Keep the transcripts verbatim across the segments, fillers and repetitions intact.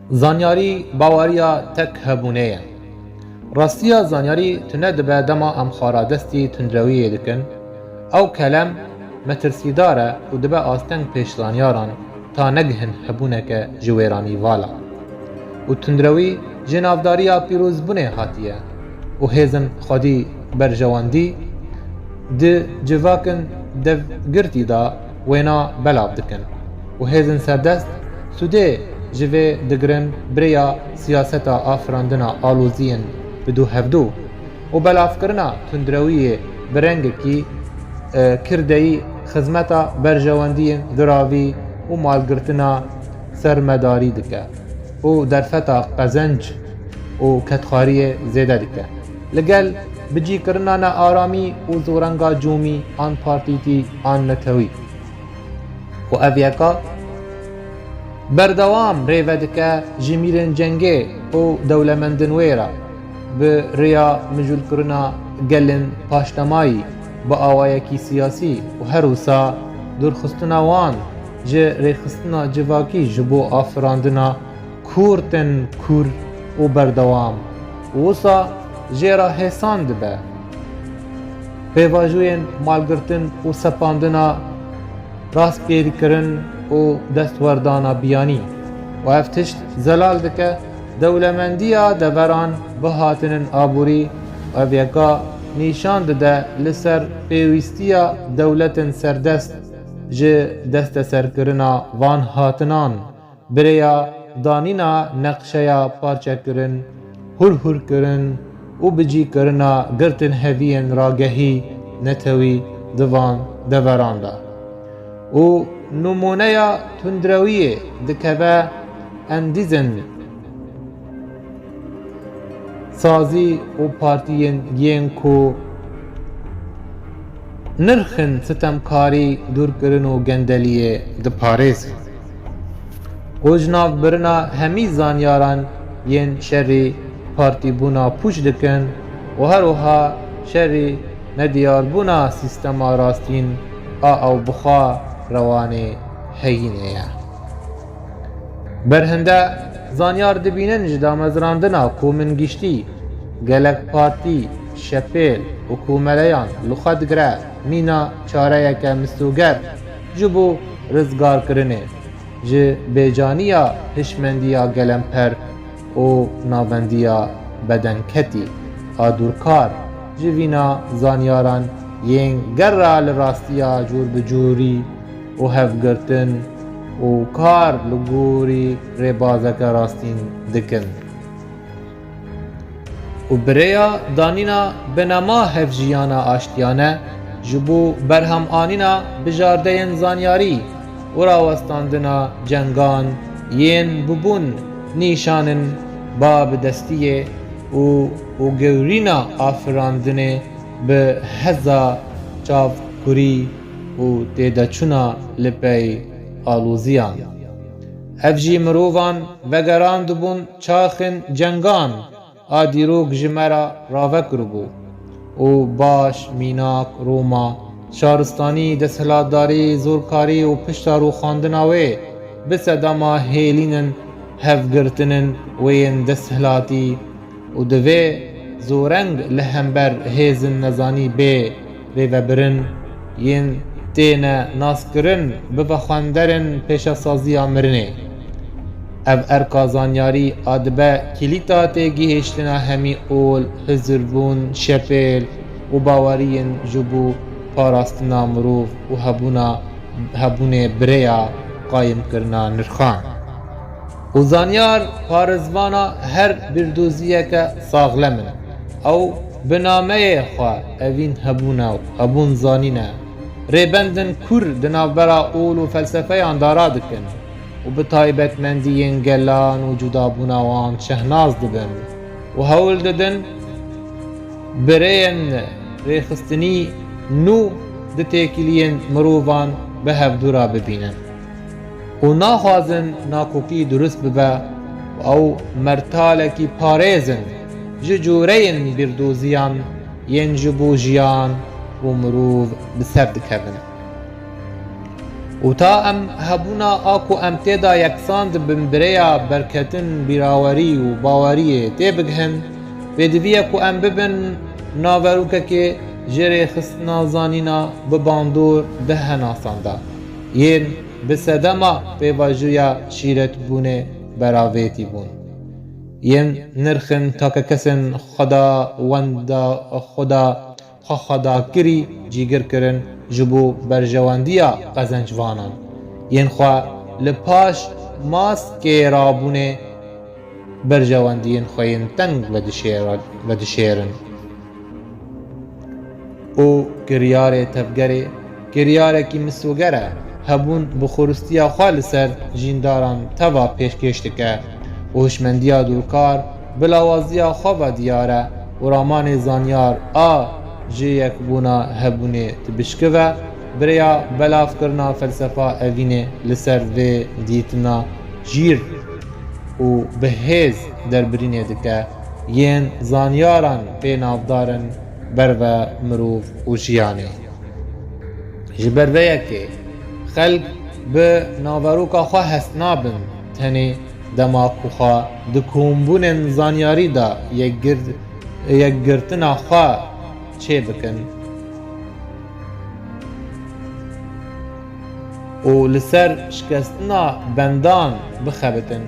Zanyarî baweriya tek hebûnê ye. Rastiya zanyarî tune dibe dema em xwe radestî tundrewiyê dikin. Ew kelem metirsîdar e û dibe asteng pêş zanyaran ta negihin hebûneke ji wêranî vala. Û tundrewî ji navdariya pîrozbûnê hatiye û hêzin xwedî berjewendî di civakin devgirtî de wêna belav dikin û hêzin serdest sûdê ji vê digirin bi rêya siyaseta afirandina aloziyên bi dû hevdû û belavkirina tundrewiyê bi rengekî, e, kirdeyî xizmeta berjewendiyên diravî û malgirtina sermedarî dike û derfeta qezenc û kedxwariyê zêde dike, li gel bicîkirina nearamî û zorenga comî an partîtî an netewî. Û ev yeka berdewam rê vedike ji mîrên cengê û dewlemendin wê re bi rêya mijûlkirina gelên paşdemayî bi awayekî siyasî û her wisa dûrxistina wan ji rêxistina civakî ji bo afirandina kûr tên kûr û berdewam û wisa jê re hêsan dibe. Pêvajoyên malgirtin û sepandina rastgêrkirin û destwerdana biyanî û ev tişt zelal dike dewlemendiya deveran bi hatinên aborî û ev yeka nîşan dide li ser pêwîstiya dewletên serdest ji desteserkirina van hatinan bi rêya danîna neqşeya parçekirin, hûrhûrkirin û bicîkirina girtinheviyên ragehî netewî di van deveran de. Û nimûneya tundrewiyê dikeve endîzên sazî û partiyên yên ku nirxên sitemkarî, dûrkirin û gendeliyê diparêzin û ji nav birina hemî zanyaran yên şerî partîbûna pûç dikin û her wiha şerî nediyarbûna sîstema rastîn a ew bi xwe rewanê heyînê ye. Berhinde zanyar dibînin ji damezrandina ku min giştî gelek partî, şepêl û komeleyan li xwe digire mîna çareyeke misoger ji bo rizgarkirinê ji bêcaniya hişmendiya gelemper û navendiya bedenketî a dûrkar ji vîna zanyaran yên gerra li rastiya cûr bi cûrî û hevgirtin û kar li gorî rêbazeke rastîn dikin. Û bi rêya danîna binema hevjiyana aştiyane ji bo berhemanîna bijardeyên zanyarî û rawestandina cengan yên bibûn nîşanin ba bi destiyê û, û gewrîna afirandinê bi heza çavkurî û têdeçûna li pey aloziyan. Ev jî mirovan vegerandibûn çaxên cengan a dîrok ji me re rave kiribû û baş, mînak, Roma, şaristanî, desthilatdarî, zorkarî û pişta rûxandina wê bi sedema hêlînin hevgirtinin wê yên desthilatî û divê zoreng li hember hêzin nezanî bê rêvebirin yên têne naskirin bibe xwenderin pêşesaziya mirinê. Ev erka zanyarî a dibe kilîta têgihiştina hemî ol, hizirbûn, şepêl û baweriyên ji bo parastina mirov û hebûna, hebûnê bi rêya qayimkirina nirxan. Û zanyar parêzvana her bîrdoziyeke saxlem in. Ew bi nameyê xwe evîn hebûn e û hebûn zanîn e. Rêbendin kûr di navbera ol û felsefeyan de radikin û bi taybetmendiyên gelan û cudabûna wan şehnaz dibin û hewl didin bi rêyên rêxistinî nû di têkiliyên mirovan bi hevdû re bibînin. Û naxwazin nakokî durust bibe û ew mertalekî parêz in ji cûreyên bîrdoziyan yên ji bo jiyan û mirov bi ser dikevin. Û ta em hebûna a ku em tê de yeksan dibin bi rêya berketin, bîrawerî û baweriyê tê bigihin, pêdivî ye ku em bibin naverokekê ji rêxistina zanîna bi bandor di henasan de yên bi sedema pêvajoya şîretbûnê beravêtî bûn. Yên nirxin takekesên xweda wenda xweda xwe xwedakirî cîgir kirin ji bo berjewendiya qezencvanan yên xwe li paş maskê rabûnê berjewendiyên xwe yên teng vedişêre-, vedişêrin. Û kiryarê tevgerê kiryarekî misoger e. Hebûn bi xweristiya xwe li ser jîndaran teva pêşkêş dike û hişmendiya dûrkar bi lawaziya xwe ve diyar e û ramanê zanyar a ji yekbûna hebûnê dibişkive, bi rêya belavkirina felsefa evînê li ser vê dîtina jîr û bi hêz derbirînê dike, yên zanyaran pê navdar in berve mirov û jiyanê. Ji ber vê yekê xelk bi naveroka xwe hest nabin, tenê dema ku xwe di kombûnên zanyarî de yekgir-, yekgirtina xwe çêbikin û li ser şikestina bendan bixebitin.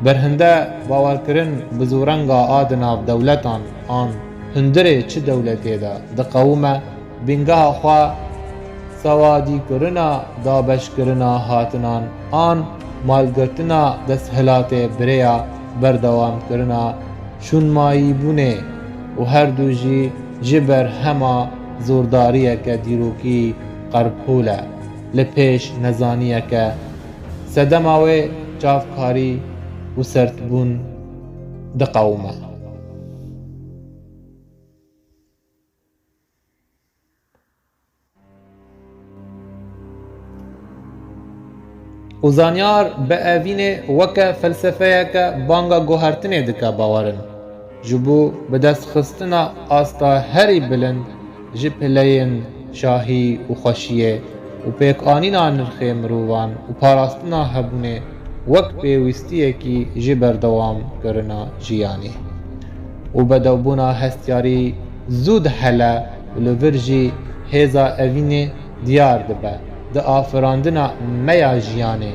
Berhinde bawerkirin bi zorenga a di nav dewletan an hundirê çi dewletê de diqewime, bingeha xwe sewadîkirina dabeşkirina hatinan an malgirtina desthilatê bi rêya berdewamkirina şûnmayîbûnê û her du jî ji ber hema zordariyeke dîrokî qerpûl e li pêş nezaniyeke sedema wê çavkarî û sertbûn diqewime. Û zanyar bi evînê weke felsefeyeke banga guhertinê dike bawerin. Ji bo bidestxistina asta herî bilind ji pileyên şahî û xweşiyê û pêkanîna nirxê mirovan û parastina hebûnê wek pêwîstiyekî ji berdewamkirina jiyanê û bedewbûna hestiyarî zû dihele û li vir jî hêza evînê diyar dibe di afirandina me ya jiyanê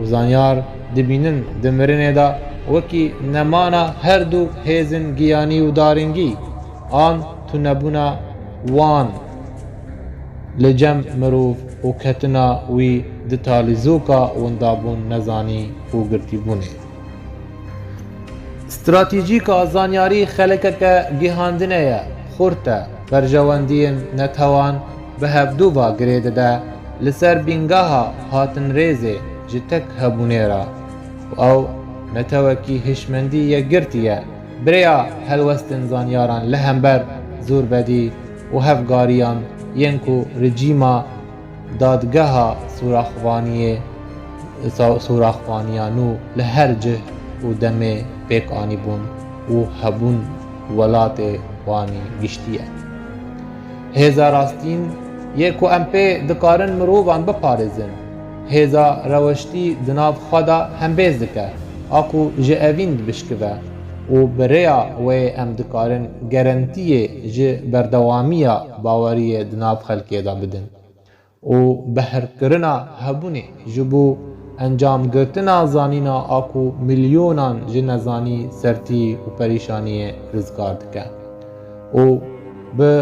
û zanyar dibînin di mirinê de wekî nemana her du hêzên giyanî û daringî an tunebûna wan li cem mirov û ketina wî di talîzoka windabûn, nezanî û girtîbûnê. Stratejîka zanyarî xelekeke gihandine ye, xurt e, berjewendiyên netewan bi hevdu ve girê dide, li ser bîngeha hatinrêzê ji tek hebûnê re û ew netewekî hişmendî yekgirtî ye, bi rêya helwestên zanyaran li hember zorbedî û hevgariyan yên ku rejîma dadgeha soraxvaniyê, so-, soraxvaniya nû li her cih û demê pêk anîbûn û hebûn welatê wanî giştî ye. Hêza rastîn yê ku em pê dikarin mirovan biparêzin, hêza reweştî di nav xwe de hembêz dike, a ku ji evîn dibişkive û bi rêya wê em dikarin gerentiyê ji berdewamiya baweriyê di nav xelkê de bidin. Û behrkirina hebûnê ji bo encamgirtina zanîna a ku milyonan ji nezanî, sertî û perîşaniyê rizgar dike û bi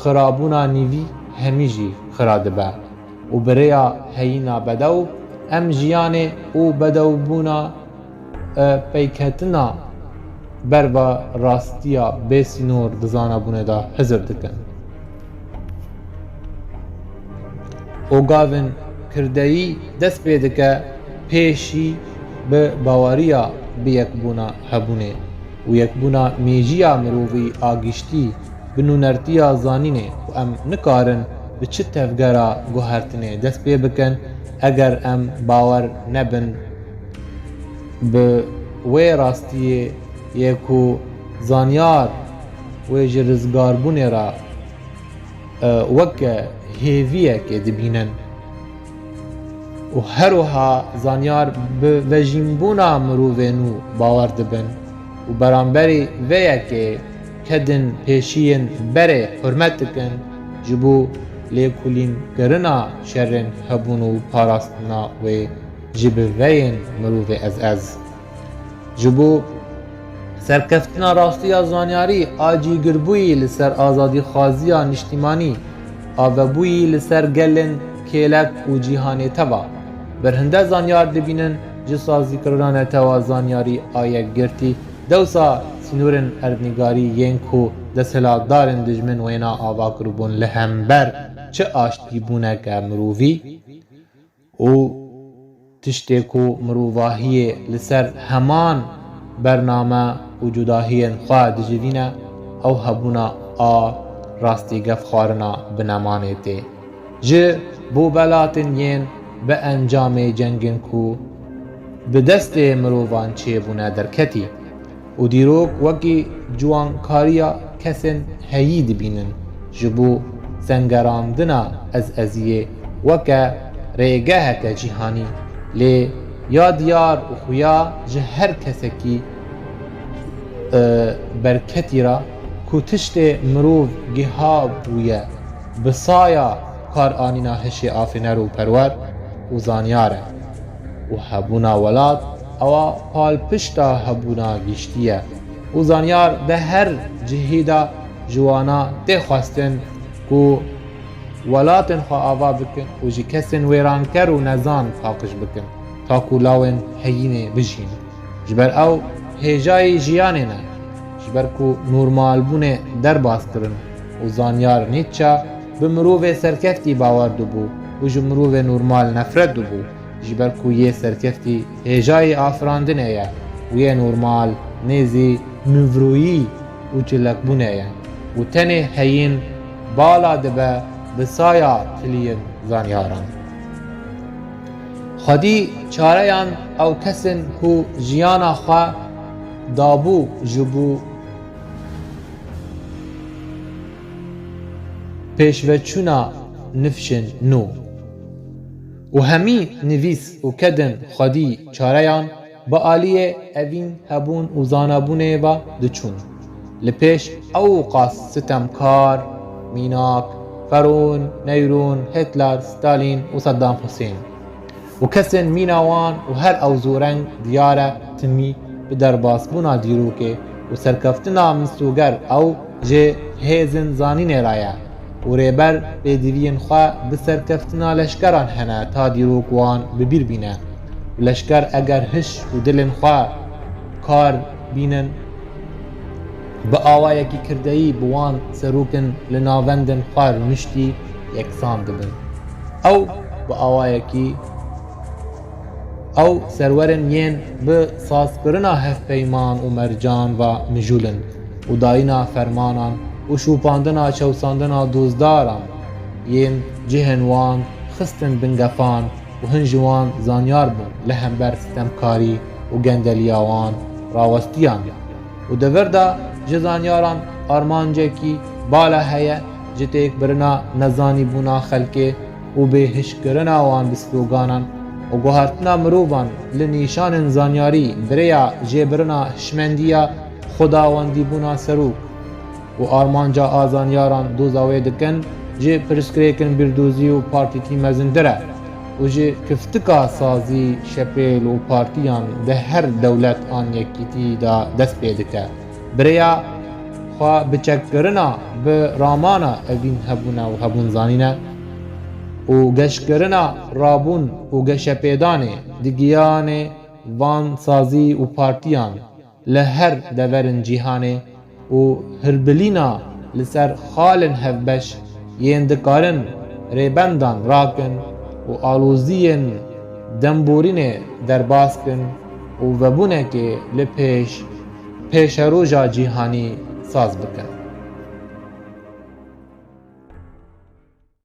xirabûna nîvî hemî jî xira dibe û bi rêya heyîna bedew em jiyanê û bedewbûna e, peyketina berva rastiya bêsînor di zanabûnê de hizir dikin. Û gavên kirdeyî dest pê dike pêşî bi baweriya bi yekbûna hebûnê û yekbûna mêjiya mirovî a giştî bi nûnertiya zanînê û em nikarin bi çi tevgera guhertinê dest pê bikin eger em bawer nebin bi wê rastiyê yê ku zanyar wê ji rizgarbûnê re, e, weke hêviyekê dibînin. û her wiha zanyar bi vejînbûna mirovê nû bawer dibin û beramberî vê yekê kedin pêşiyên berê hurmet dikin, ji bo lêkolînkirina şerên hebûn û parastina wê ji bi veyên mirovê ez ez. Ji bo serkeftina rastiya zanyarî a cîgirbûyî li ser azadîxwaziya niştîmanî, avebûyî li ser gelên kêlek û cîhanê teva. Berhinde zanyar dibînin ji sazîkirina netewa zanyarî a yekgirtî, dewsa sînorên erdnîgarî yên ku desthilatdarên dijmin wêna ava kiribûn li hember çi aştîbûneke mirovî û tiştê ku mirovahiyê li ser heman bername û cudahiyên xwe dicivîne, ew hebûna a rastî gefxwarina bi nemanê tê. Ji bo belatên yên bi encamê cengên ku bi destê mirovan çêbûne derketî. Û dîrok wekî ciwankariya kesên heyî dibînin, ji bo sengerandina ezeziyê weke rêgeheke cîhanî, lê ya diyar û xuya ji her kesekî, e, berketî re ku tiştê mirov giha bûye bi saya karanîna hişê afirîner û perwer û zanyar e. û hebûna welat ewa palpişta hebûna giştî ye û zanyar di her cihî de ji wana tê xwestin ku welatên xwe ava bikin û ji kesên wêranker û nezan paqij bikin, ta ku lawên heyînê bijîn. Ji ber ew hêjayî jiyanê ne, ji ber ku normalbûnê derbas kirin û zanyar Nietzsche bi mirovê serkeftî bawer dibû û ji mirovê normal nefret dibû. Ji ber ku yê serkeftî hêjayî afirandinê ye û yê normal nêzî mîvroyî û çilekbûnê ye û tenê heyîn bala dibe bi saya tiliyên zanyaran. Xwedî çareyan ew kes in ku jiyana xwe dabû ji bo pêşveçûna nifşên nû. Û hemî nivîs û kedin xwedî çareyan bi aliyê evîn hebûn û zanabûnê ve diçûn. Li pêş ew qas sitemkar, mînak, Ferûn, Neyrûn, Hitler, Stalîn û Seddam Husên. Û kesên mîna wan û her ew zoreng diyar e timî bi derbasbûna dîrokê û serkeftina misoger ew ji hêzên zanînê re ye û rêber pêdiviyên xwe bi serkeftina leşkeran hene ta dîrok wan bi bîr bîne. Û leşker eger hiş û dilên xwe kar bînin, bi awayekî kirdeyî bi wan serokên li navendên xwe rûniştî yeksan dibin. Ew bi awayekî, ew serwerên yên bi sazkirina hevpeyman û mercan ve mijûl in û dayîna fermanan û şopandina çewsandina dozdaran yên cihên wan xistin bin gefan û hin ji wan zanyar bûn li hember sitemkarî û gendeliya wan rawestiyan. Û di vir de ji zanyaran armancekî bala heye ji têkbirina nezanîbûna xelkê û bêhişkirina wan bi sloganan û guhertina mirovan li nîşanên zanyarî bi rêya jêbirina hişmendiya xwedawendîbûna serok. Û armanca a zanyaran doza wê dikin ji pirsgirêkên bîrdozî û partîtî mezintir e û ji kiftika sazî, şepêl û partiyan di her dewlet an yekîtî de dest pê dike. Bi rêya xwe biçekkirina bi ramana evîn hebûne û hebûn zanîne û geşkirina rabûn û geşepêdanê di giyanê van sazî û partiyan li her deverên cîhanê û hirbilîna li ser xalên hevbeş yên dikarin rêbendan rakin û aloziyên demborînê derbas kin û vebûnekê li pêş pêşeroja cîhanî saz bikin.